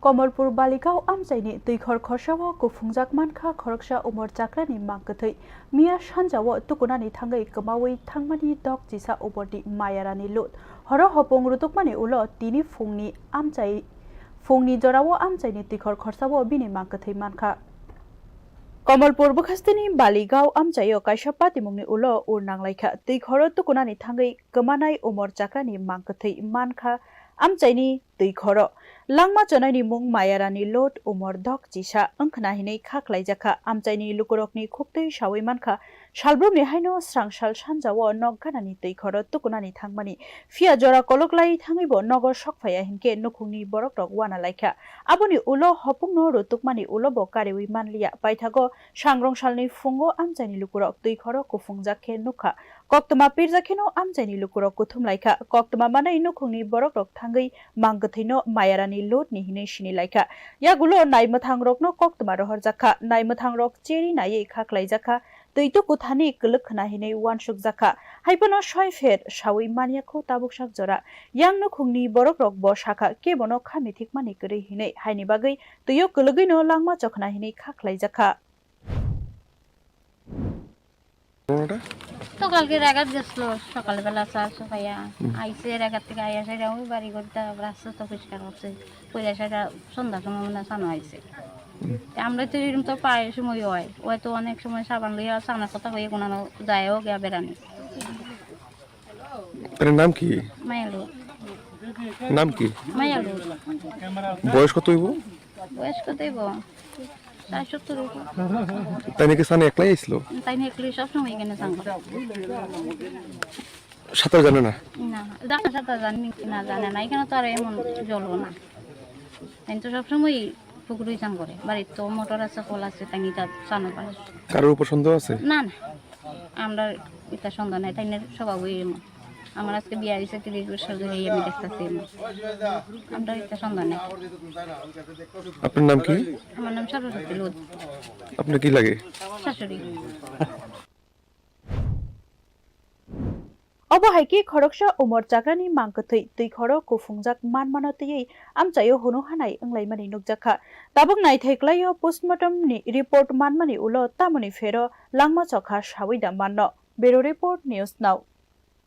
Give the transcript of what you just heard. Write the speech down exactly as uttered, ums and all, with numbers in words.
Komolpur Baligao amchaini twikhor khorsao kuphungjak mankha khoroksa umor chakrani mang kwthwi. Miya sanjao tukunani thangwi kwmawi thangmani dok chisa umorni Mayarani Lut. Horo hopung rutukmani ulo tini phungni amchai, phungni jorao amchaini twikhor khorsao bini mang kwthwi mankha. Komolpur bwkhasteni Baligao amchaio kaisa patimungni ulo ur nanglaikha. Twikhoro tukunani thangwi kwmanai umor chakrani mang kwthwi mankha amchaini twikhoro. Langma chonaini mung Mayarani Lot umor dok chisa wngkhna hinwi kha khlaijakha. Amchaini lukurokni khuktwi sawi mankha, salbrumni haino srangsal sanjao nok ganani twikhoro tukunani thangmani. Phiya jora koloklai thangwibo nogo sokphaiya hinkhe nukhungni borokrok uana laikha. Aboni ulo hopungno rutukmani ulobo kariwi manliya. Paithago sangrongsalni phungo amchaini lukurok twikhoro kuphungjak khe nukha. Koktwma pirjak kheno amchaini lukurok kuthum laikha. Koktwma manwi nukhungni borokrok thangwi mang kwthwino Mayarani Lotni hinwi sini laikha. Yagulo naimwthangrokno koktwma rohorjakha. Naimwthangrok cheri naiwi kha khlaijakha. Twi tuku thani kwlwk khna hinwi uansukjakha. Haiphano soi pher sawi manyakho tabuk sak jora. Yang nukhungni borokrokbo sakha, kebono kha mithikmani kwrwi hinwi. Haini bagwi twio kwlwgwino langma chokhna hinwi kha khlaijakha. তো কালকে রাগাত গেছিল, সকালবেলা চা চা খাইয়া আইসে, রাগাত থেকে আইয়া সেটা ওই বাড়ি ঘরটা রাস্তা তো পরিষ্কার করছে, কইরা সেটা সন্ধ্যার সময় মনে হয় চানো আইসে। তে আমরা তো এরকম তো প্রায় সময় হয়, ওই তো অনেক সময় সাবান লইয়া চানার কথা হয়ে কোনো যায়ও গিয়া বেড়ানি। তার নাম কি? মায়ালু। নাম কি? মায়ালু। বয়স কত হইব? বয়স কত হইব? ষাট সত্তর হইব। তাই নাকি সানে একলাই আইছিল? তাই নিয়ে একলাই সবসময় এখানে চান করে। সাঁতার জানে না? না, না, সাঁতার জানে না, জানে না। এখানে তো আর এমন জলও না। তাই তো সবসময় পুকুরেই চান করে। বাড়ির তো মোটর আছে, কল আছে, তাই নিয়ে তার চানও পারে। কারোর উপর সন্দেহ আছে? না, না। আমরা এটা সন্দেহ নাই, তাই নিয়ে স্বভাবই এমন। আমার আজকে বিয়ে হয়েছে তিরিশ বছর ধরে, এই আমি দেখতেছি এমন। আমরা এটা সন্দেহ নাই। আপনার নাম কি? আমার নাম সরস্বতী লুত। আপনার কি লাগে? শাশুড়ি। Obo hai khe khoroksa umor chakrani mang kwthwi twi khoro kuphungjak manmano twiwi amchaio hunu hanai wnglaimani nukjakha. Tabuk naithai klaio postmortem ni report manmani ulo tamoni phero langma chokha sawi da manno. Bureau Report, News Now.